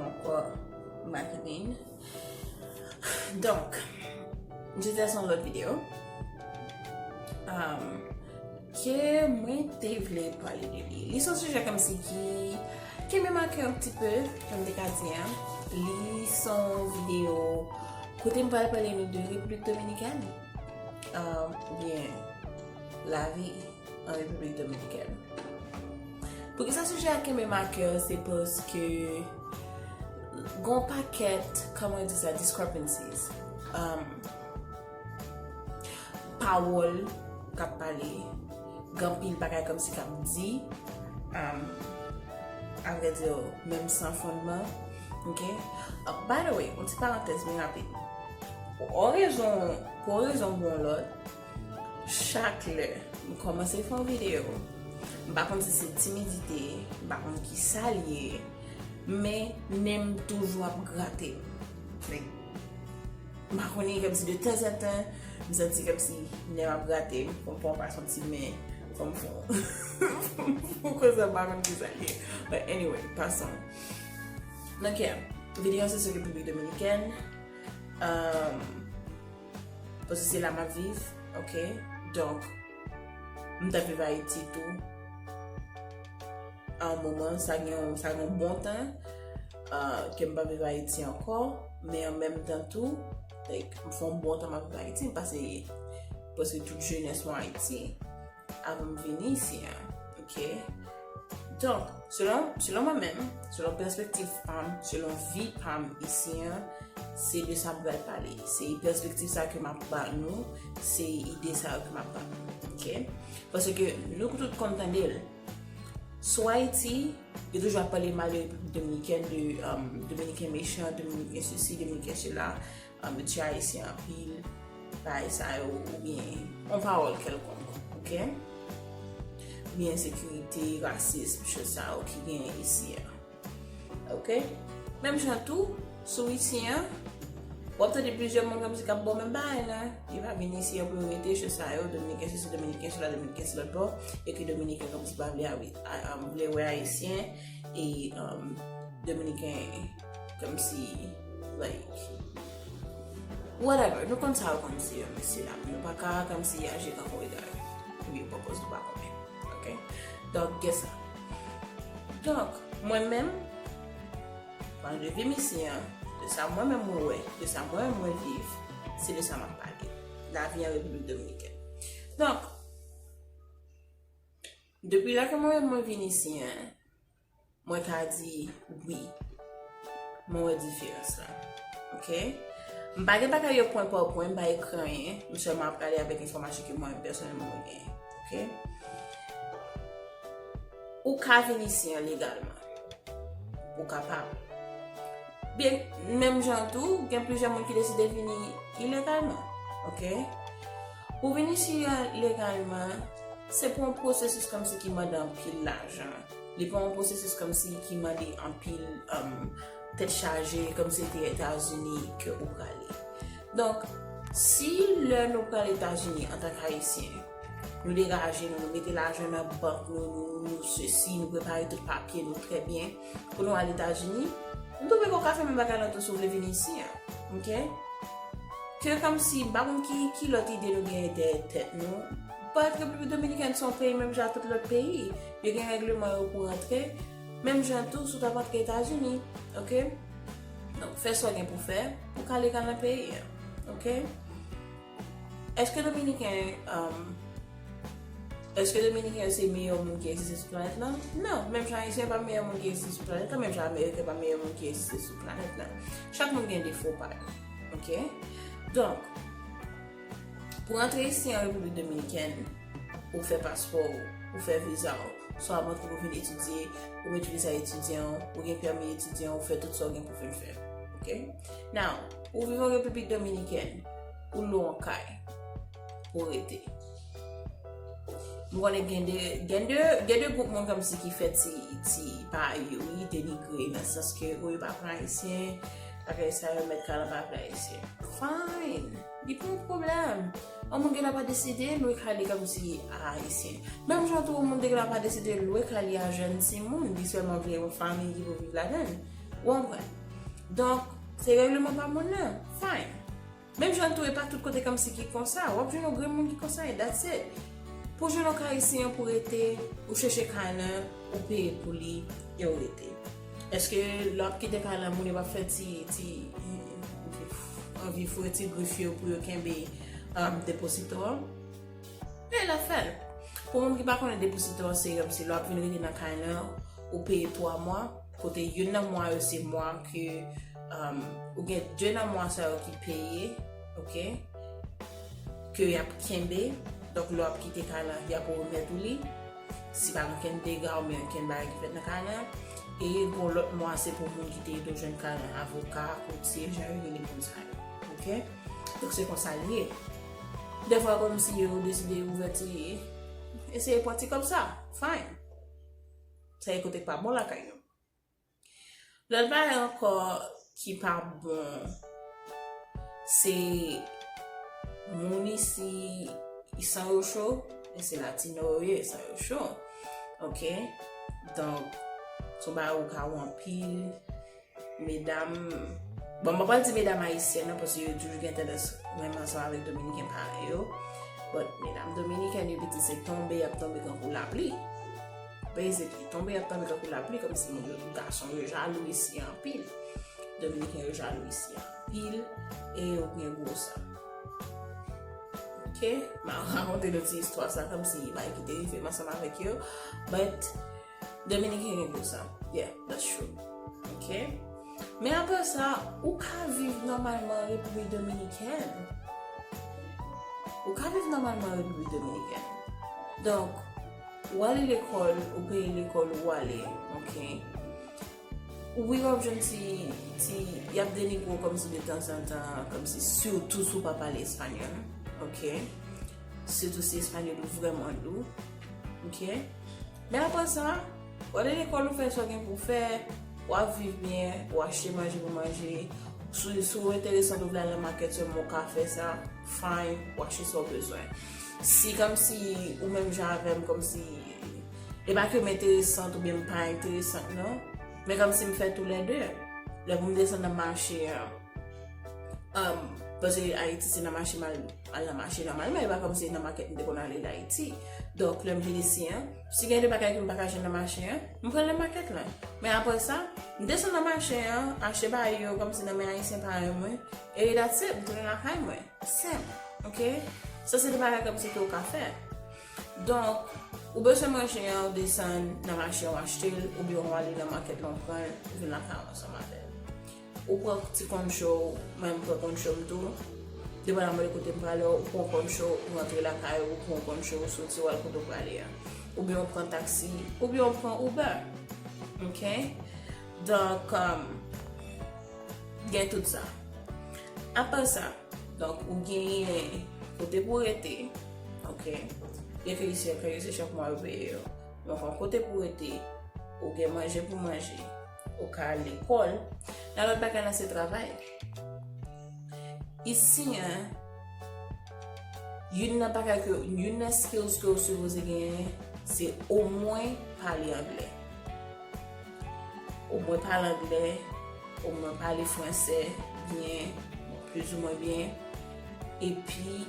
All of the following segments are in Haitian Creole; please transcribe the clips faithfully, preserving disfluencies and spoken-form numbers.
Ankò, Makimin. Donk, jodi a se yon lòt videyo. Um, ke mwen te vle pale de li. Li se yon sijè kòmsi ki kenbe m a kè yon ti pe, jan m te ka di a. Li se yon videyo kote m pral pale nou de Repiblik Dominikèn. Um, oubyen lavi an Repiblik Dominikèn. Poukisa sijè a kenbe m a kè, se paske gon pakèt, kòman yo di sa, discrepancies. Um, pawòl k ap pale, gen anpil bagay kòmsi k ap di, um, a vrè di, menm san fondman, ok? Uh, by the way, yon ti parantèz byen rapid. Pou yon rezon, pou yon rezon pou yon lòt, chak lè m kòmanse fè yon videyo, m pa konn si se timidite, m pa konn ki sa l ye, men nen m toujou ap grate m. Like, m pa konnen, kòmsi de tanzantan, m santi kòmsi nen m ap grate m, fò m pran pa santi men, fò m fè yon, fò m fè yon koze, m pa konn ki sa l ye. But anyway, passons. Donk, yeah, videyo se sou Repiblik Dominikèn. Um, Paske se la m ap viv, ok? Donk, m t ap viv Ayiti tou. An moman, sa gen, sa gen yon bon tan, uh, ke m pa viv Ayiti ankò, men an menm tan tou, like, m fè yon bon tan m ap viv Ayiti, m pase prèske tout jenès mwen Ayiti, avan m vini isi a, ok? Donk, selon, selon mwen menm, selon pèspektiv pa m, selon vi pa m isi a, se de sa m pral pale. Se pèspektiv sa ke m ap ba nou, se ide sa yo ke m ap ba nou, ok? Paske nou tout konn tande l. Sou Ayiti, yo toujou ap pale mal de Repiblik Dominikèn, de, um, Dominiken mechan, Dominiken sesi, Dominiken sela, um, yo tiye Ayisyen anpil, bagay sa yo, oubyen yon pawòl kèlkonk, ok? Oubyen ensekirite, rasis, chòs sa yo ki genyen isi a. Ok? Menm jan tou, sou isi a, w ap tande plizyè moun kòmsi k ap ba w menm bagay la. Yo pa vin isi a pou yo rete, chòs sa yo, Dominiken sesi, Dominiken sela, Dominiken se lòt bò, e ke Dominiken kòmsi pa vle, a, a, vle wè Ayisyen, e, um, Dominiken kòmsi, like, whatever. Nou konn sa yo konn di yo, mesye dam. Nou pa ka kòmsi aji tankou egare. Epi yo pran pòz nou pa konnen. Ok? Donk, gen sa. Donk, mwen menm, pandan de vi m isi a, de sa mwen menm mwen wè, de sa mwen menm mwen viv, se de sa m ap pale. Lavi an Repiblik Dominikèn. Donk, depi lè ke mwen menm mwen vin isi a, mwen ka di wi. Mwen wè diferans la. Ok? M pa gen bagay yo pwen pa pwen, m pa ekri anyen. M sèlman ap pale avèk enfòmasyon ke mwen pèsonèlman mwen genyen. Ok? Ou ka vin isi an legalman. Ou kapab. Byen, menm jan tou, gen plizyè moun ki deside vini ilegalman. Ok? Pou vin isi an legalman, se pa yon pwosesis kòmsi ki mande anpil lajan. Li pa yon pwosesis kòmsi ki mande anpil, um, tèt chaje, kòmsi se te Etazini ke ou prale. Donk, si lè nou pral Etazini antanke Ayisyen, nou degaje nou, nou mete lajan nan bank nou, nou, nou sesi, nou prepare tout papye nou trè byen pou nou al Etazini, m twouve ke w ka fè menm bagay lan tou si w vle vin isi an, ok? Ke kòmsi, m pa konn ki, ki lòt ide nou genyen dèyè tèt nou. But Repiblik Dominikèn se yon peyi menm jan ak tout lòt peyi. Yo gen règleman yo pou rantre. Menm jan tou, si w t ap rantre Etazini, ok? Donk, fè sa w gen pou fè, pou w ka legal nan peyi a, ok? Èske Dominiken, um, èske Dominiken yo se meyè moun ki egziste sou planèt lan? Non, menm jan Ayisyen pa meyè moun ki egziste sou planèt lan, menm jan Ameriken pa meyè moun ki egziste sou planèt lan. Chak moun gen defo pa yo, ok? Donk, pou rantre isi an Repiblik Dominikèn, ou fè paspò w, ou fè viza w, swa w ap rantre pou vin etidye, ou met viza etidyan w, ou gen pèmi etidyan w, ou fè tout sa w gen pou vin fè. Ok? Now, ou viv an Repiblik Dominikèn, ou lwe yon kay pou w rete. M konnen gen de, gen de, gen de gwoup moun kòmsi ki fè ti, ti pa yo, wi, denigre, nan sans ke, o, yo pa pran Ayisyen, bagay sa yo, mèt kay lan pa vle Ayisyen. Fine! Li pa yon pwoblèm. Yon moun genlè pa deside lwe kay li kòmsi a Ayisyen. Menm jan tou, yon moun te genlè pa deside lwe kay li a jèn timoun, li sèlman vle yon fanmi ki pou viv ladan l. Ou konprann? Donk, se règleman pa moun nan. Fine. Menm jan tou, e pa tout kote kòmsi ki konsa. W ap jwenn yon grenn moun ki konsa, e that's it. Pou jwenn yon kay isi an pou rete, ou chèche kay lan, ou peye pou li, e ou rete. Èske lè w ap kite kay lan, moun yo p ap fè ti, ti, anvi foure ti grif yo pou yo kenbe um, deposito an? Men l ap fè l. Pou moun ki pa konnen deposito an, se kòmsi lè w ap vin rete nan kay lan, ou peye twa mwa, kote youn nan mwa yo se mwa ke um, ou gen de nan mwa sa yo ki peye, ok, ke y ap kenbe. Donk, lè w ap kite kay lan, y ap remèt ou li. Si pa gen okenn dega oubyen okenn bagay ki fèt nan kay lan, e gon lòt mwa se pou moun ki te ede w jwenn kay lan, avoka, koutye, jan yo rele moun sa yo. Ok? Donk, se konsa l ye. Dèfwa, kòmsi yo deside ouvè ti, eseye pran ti kòb sa. Fine. Sa e kote k pa bon lakay yo. Lòt bagay ankò ki pa bon, se moun isi, san yo cho, e se latino yo ye, san yo cho. Ok? Donk, se yon bagay ou ka wè anpil. Medam, bon, mwen pral di medam ayisyèn nan, paske yo toujou gen tandans renmen ansanm avèk dominiken parèy yo. But medam dominikèn yo piti se tonbe, y ap tonbe kankou lapli. Basically, tonbe, y ap tonbe kankou lapli, kòmsi moun yo, gason yo jalou isi anpil. Dominiken yo jalou isi anpil, e yo gen gwo sa. Ok? M a rakonte nou ti istwa sa, kòmsi bagay ki te rive m ansanm avèk yo. But, Dominiken gen gwo sa. Yeah, that's true. Ok? Men apre sa, ou ka viv nòmalman Repiblik Dominikèn. Ou ka viv nòmalman Repiblik Dominikèn. Donk, ou ale lekòl, ou peye lekòl, ou ale, ok? Ou wi, w ap jwenn ti, ti, y ap denigre w kòmsi de tanzantan, kòmsi sitou si w pa pale espanyòl, ok? Sitou si espanyòl ou vrèman dou, ok? Men apre sa, w ale lekòl, ou fè sa w gen pou w fè, w ap viv byen, w achte manje pou manje. Si, si w enteresan, ou vle al nan makèt sèlman, ou ka fè sa, fine, w achte sa w bezwen. Si kòmsi ou menm jan avè m, kòmsi, e pa ke m enteresant oubyen m pa enteresant, non, men kòmsi m fè toulède. Lè pou m desann nan mache an, Um, paske Ayiti se nan mache m al, al nan mache nòmalman, e pa kòmsi nan makèt m te konn ale Dayiti. Donk, lè m vin isi an, si gen de bagay ke m pa ka jwenn nan mache an, m pran nan makèt lan. Men apre sa, m desann nan mache an, achte bagay yo kòmsi nan men Ayisyen parèy mwen, e that's it, m tounen lakay mwen. Senp, ok? Sa se de bagay kòmsi ke ou ka fè. Donk, ou bezwen manje an, ou desann nan mache an, ou achte l, oubyen ou ale nan makèt lan, ou pran l, ou vin lakay ou ansanm avè l. Ou pran ti poncho, mwen m pran poncho m tou. Depandaman de kote m prale, ou pran poncho, ou rantre lakay ou, ou pran poncho, ou soti, ou al kote w prale a. Oubyen ou pran taksi, oubyen ou pran Uber. Ok? Donk, um, gen tout sa. Apa sa, donk, ou genyen kote pou w rete, ok? Byenke isi, anpil yo se chak mwa yo peye yo. Men w pran kote pou w rete, ou gen manje pou manje, ou ka al lekòl. Nan lòt bagay la, se travay. Isi an, youn nan bagay ke, youn nan skills ke w sipoze genyen, se omwen pale anglè. Omwen pale anglè, omwen pale fransè byen, bon, plizoumwen byen, epi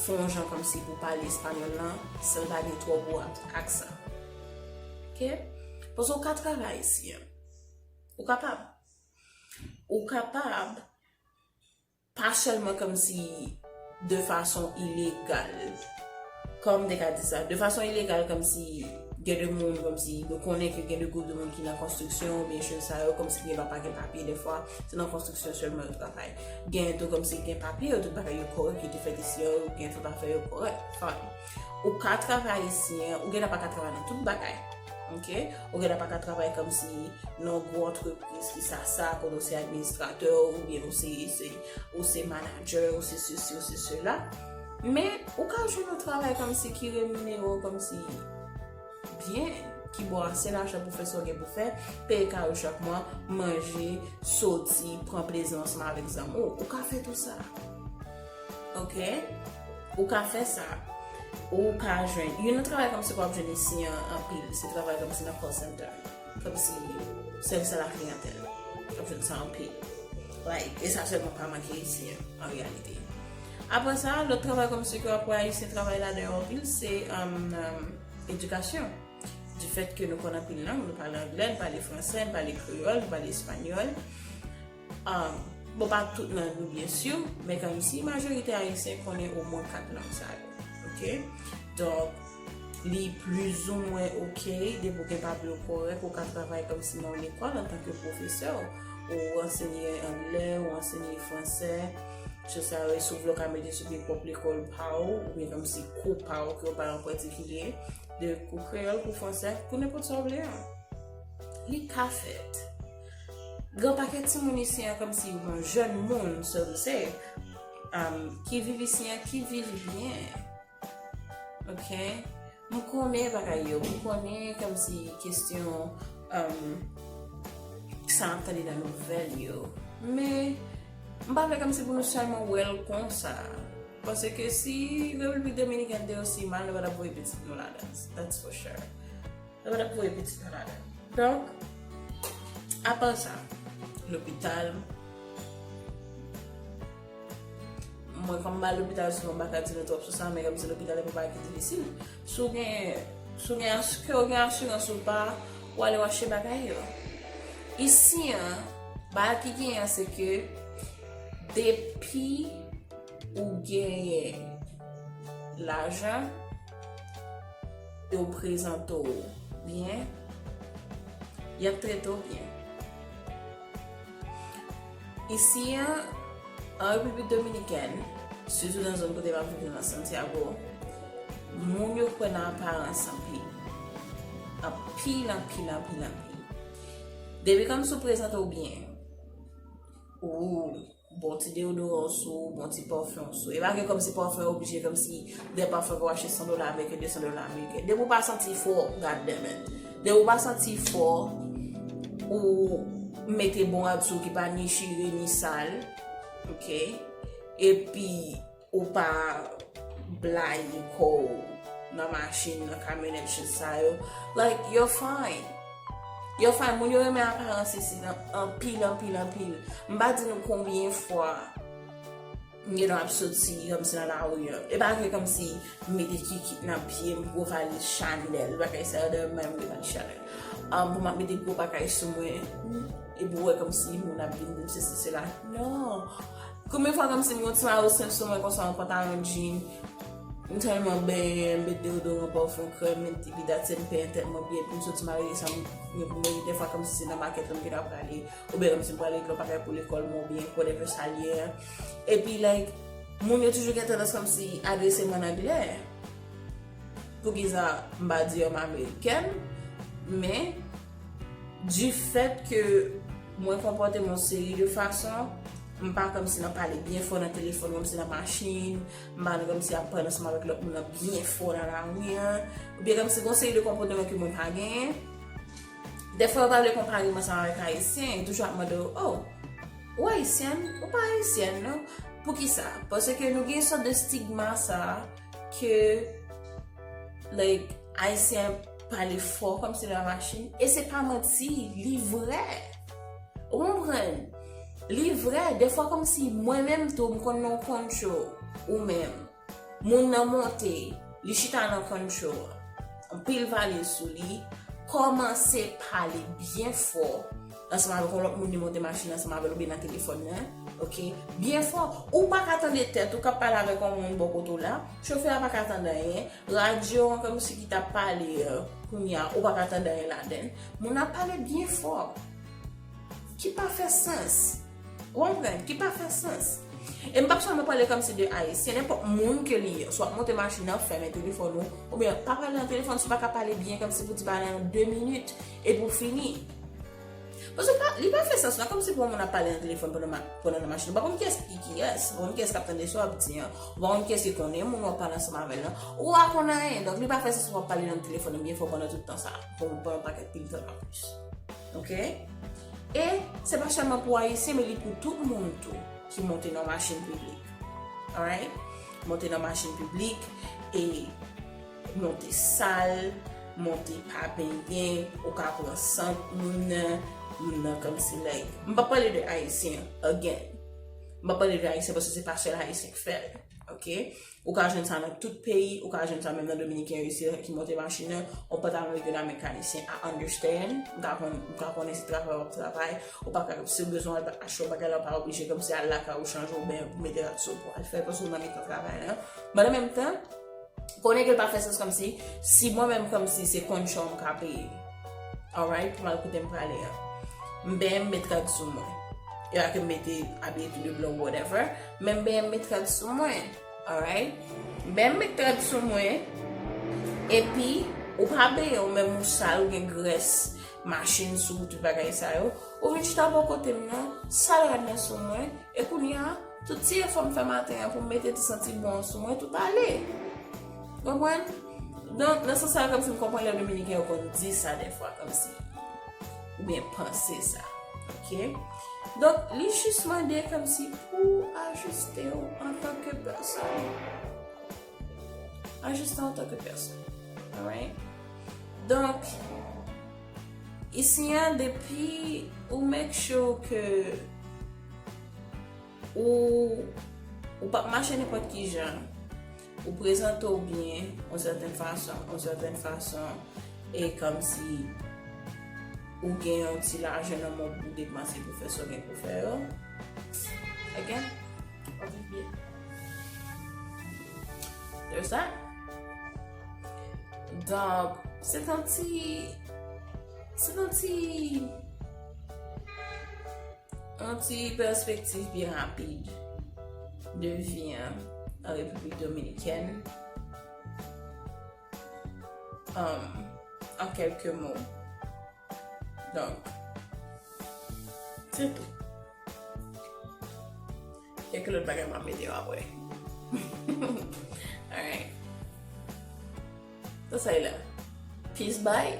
fè yon jan kòmsi pou pale espanyòl lan, san l pa gen twòp gwo ak-, aksan. Ok? Paske w ka travay isi an. Ou kapab. Ou kapab pa sèlman kòmsi de fason ilegal. Kòman m te ka di sa? De fason ilegal, kòmsi gen de moun, kòmsi nou konnen ke gen de gwoup de moun ki nan konstriksyon, oubyen jèn sa yo, kòmsi gen pa, pa gen papye, dèfwa, se nan konstriksyon sèlman yo travay. Gen tou kòmsi gen papye yo, tout bagay yo kòrèk, yo te fèt isi an, yo gen tout afè yo kòrèk. Fine. Ou ka travay isi an, ou genlè pa ka travay nan tout bagay. Ok? Ou genlè pa ka travay kòmsi nan yon gwo antrepriz ki sa sa, kote w se administratè, oubyen ou se, se, ou se manadjè, ou se sesi, ou se sela. Men, ou ka jwenn yon travay kòmsi ki reminere w kòmsi byen, ki ba w ase lajan pou fè sa w gen pou fè, peye kay ou chak mwa, manje, soti, pran plezi ansanm avèk zanmi w. Ou ka fè tou sa. Ok? Ou ka fè sa. Ou ka jwenn. Youn nan travay kòmsi w ap jwenn isi an, anpil, se travay kòmsi nan call center. Kòmsi sèvis a la kliyantèl. Ap jwenn sa anpil. Like, e sa sèlman pa manke isi an, an reyalite. Apre sa, lòt travay kòmsi ke w ap wè Ayisyen travay ladan yo anpil, se um, um, edikasyon. Difèt ke nou konn anpil lang, nou pale anglè, nou pale fransè, nou pale kreyòl, nou pale espanyòl. Um, bon, pa tout lang yo, byen si, men kòmsi majorite Ayisyen konnen omwen kat lang sa yo. Oke? Donk, li plizoumwen oke, depi w gen papye w kòrèk, ou ka travay kòmsi nan yon lekòl antanke pwofesè, ou ansenye anglè, ou ansenye fransè, se sa yo, si w vle w ka mete sou pye pwòp lekòl pa w, oubyen kòmsi kou pa w ke w pa an patikilye, de kou kreyòl, kou fransè, kou nenpòt sa w vle an. Li ka fèt. Gen pakèt timoun isi an kòmsi yon jèn moun, so to say, um, ki viv isi an, ki viv byen. Oke? M konnen bagay yo, m konnen kòmsi kesyon um, sa ap tande nan nouvèl yo. Men, m pa vle kòmsi pou nou sèlman wè l konsa. Paske si Repiblik Dominikèn te osi mal, nou pa t ap voye pitit nou ladan. That's for sure. Nou pa t ap voye pitit nou ladan. Donk, apa sa, lopital, mwen kòm m al lopital souvan, m pa ka di nou twòp sou sa, men kòmsi lopital e pa bagay ki difisil. Si w gen, si w gen as-, ke w gen asirans ou pa, w ale w achte bagay yo. Isi an, bagay ki genyen an se ke depi ou genyen lajan, e w prezante w byen, y ap trete w byen. Isi an, an Repiblik Dominikèn, sitou nan zòn kote m ap viv nan Santiago, moun yo kwè nan aparans anpil. Anpil, anpil, anpil, anpil. Depi kòmsi w prezante w byen, ou bon ti deodoran w sou, bon ti pafen w sou. E pa ke kòmsi pafen w oblije kòmsi de pafen ke w achte san dola ameriken, de san dola ameriken. Depi w pa santi fò, God damn it. Depi w pa santi fò, ou mete bon rad sou w ki pa ni chire ni sal, oke? Epi ou pa blayi kò w nan machin, nan kamyonèt, shit sa yo. Like, you're fine. You're fine. Moun yo renmen aparans isi nan anpil, anpil, anpil. M pa di nou konbyen fwa m gentan ap soti kòmsi nan lari an. E pa vre kòmsi m mete kikit nan pye m, gwo valiz Chanel, bagay sa yo, dayè m pa menm gen valiz Chanel. Um, pou m ap mete gwo bagay sou mwen, epi w wè kòmsi moun ap vin di m sesi, sela. Non. Konbyen fwa kòmsi m gen yon ti mayo senp sou mwen konsa, yon pantalon jean, m tèlman benyen, m met deodoran, pafen, krèm, men ti pidate, m penyen tèt mwen byen, epi m soti marye sa m gen pou m mete, dèfwa kòmsi se nan makèt la m gentan prale, oubyen kòmsi m prale regle yon bagay pou lekòl mwen, oubyen whatever sa l ye an. Epi, like, moun yo toujou gen tandans kòmsi adrese m an anglè. Poukisa m pa di yo m amerikèn, men difèt ke mwen konpòte m yon seri de fason, m pa kòmsi nan pale byen fò nan telefòn, kòmsi nan machin, m pa nan kòmsi ap pale ansanm avèk lòt moun nan byen fò nan lari an, oubyen kòmsi gon seri de konpòteman ke mwen pa genyen. Dèfwa yo pa vle konpare m ansanm avèk Ayisyen, yo toujou ap mande w, oh, ou Ayisyèn? Ou pa Ayisyèn, non. Poukisa? Paske nou gen sòt de stigma sa ke, like, Ayisyen pale fò kòmsi nan machin. E se pa manti, li vrè. Ou konprann? Li vrè, dèfwa kòmsi mwen menm tou, m konn nan yon poncho, ou menm. Moun nan monte, li chita nan poncho an. Anpil valiz sou li, kòmanse pale byen fò ansanm avèk yon lòt moun li monte machin ansanm avè l oubyen nan telefòn nan, oke? Byen fò. Ou pa ka tande tèt ou k ap pale avèk yon moun bò kote w la, chofè a pa ka tande anyen, radyo an kòmsi ki t ap pale, euh, kounye a, ou pa ka tande anyen ladan l. Moun ap pale byen fò. Ki pa fè sans. Ou konprann? Ki pa fè sans. E m p ap sèlman pale kòmsi de Ayisyen, nenpòt moun ke li ye. Si w ap monte machin nan, fèmen telefòn ou, oubyen pa pale nan telefòn si w pa ka pale byen, kòmsi pou di pale nan de minit, epi w fini. Paske pa, li pa fè sans, non, kòmsi pou yon moun ap pale nan telefòn pandan ma-, pandan nan machin. Ou pa konn kiyès ki kiyès, ou pa konn kiyès k ap tande sa w ap di an, ou pa konn kiyès ki konnen moun w ap pale ansanm avè l lan, ou pa konn anyen. Donk, li pa fè sans pou w ap pale nan telefòn nan byen fò pandan tout tan sa, pandan yon pakèt pil tan an plis. Oke? E se pa sèlman pou Ayisyen, men li pou tout moun tou ki monte nan machin piblik. Alright? Monte nan machin piblik, e monte sal, monte pa benyen, ou ka pran sant moun nan, Moun nan kòmsi, like, m p ap pale de Ayisyen, again. M p ap pale de Ayisyen paske se pa sèl Ayisyen k fè l. Ok? Ou ka jwenn sa nan tout peyi, ou ka jwenn sa menm nan Dominiken yo isi ki monte machin nan, yon pantalon li gen nan mekanisyen, I understand. M ka konn, m ka konnen se travay w ap travay, ou pa ka, si w bezwen al achte yon bagay la, ou pa oblije kòmsi al lakay ou chanje oubyen mete rad sou pou al fè paske w nan mitan travay la. But an menm tan, konnen ke l pa fè sans kòmsi, si mwen menm kòmsi se konchon m ka peye. Alright, pou m al kote m prale an. M benyen m met rad sou mwen. E pa ke m mete abiye tou de blan ou whatever, men m benyen m met rad sou mwen. Alright? M benyen m met rad sou mwen. Epi, ou pa benyen w menm ou sal, ou gen grès machin sou ou, tout bagay sa yo. Ou vin chita bò kote m nan, sal rad nan sou mwen. E kounye a, tout ti efò m fè maten an pou m mete ti santi bon sou mwen, tout ale. Konprann? Donk, nan sans sa, kòmsi m konprann lè Dominiken yo konn di sa dèfwa, kòmsi. Oubyen panse sa. Ok? Donk, li jis mande kòmsi pou ajiste w antanke pèsòn. Ajiste w antanke pèsòn. Alright? Donk, isi an, depi ou make sure ke ou, ou p ap mache nenpòt ki jan, ou prezante w byen, yon sètèn fason, yon sètèn fason, e kòmsi ou gen yon ti lajan nan men w pou depanse pou fè sa w gen pou fè yo. Again, w ap viv byen. There's that. Donk, se t yon ti, se t yon ti yon ti pèspektiv byen rapid de vi an an Repiblik Dominikèn, um, an kèlke mo. Donk, se tou. Kèlke lòt bagay m ap mete yo apre. Alright. Sa sa ye la? Peace, bye.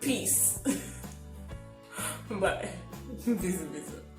Peace. Bye. Bisous, bisous.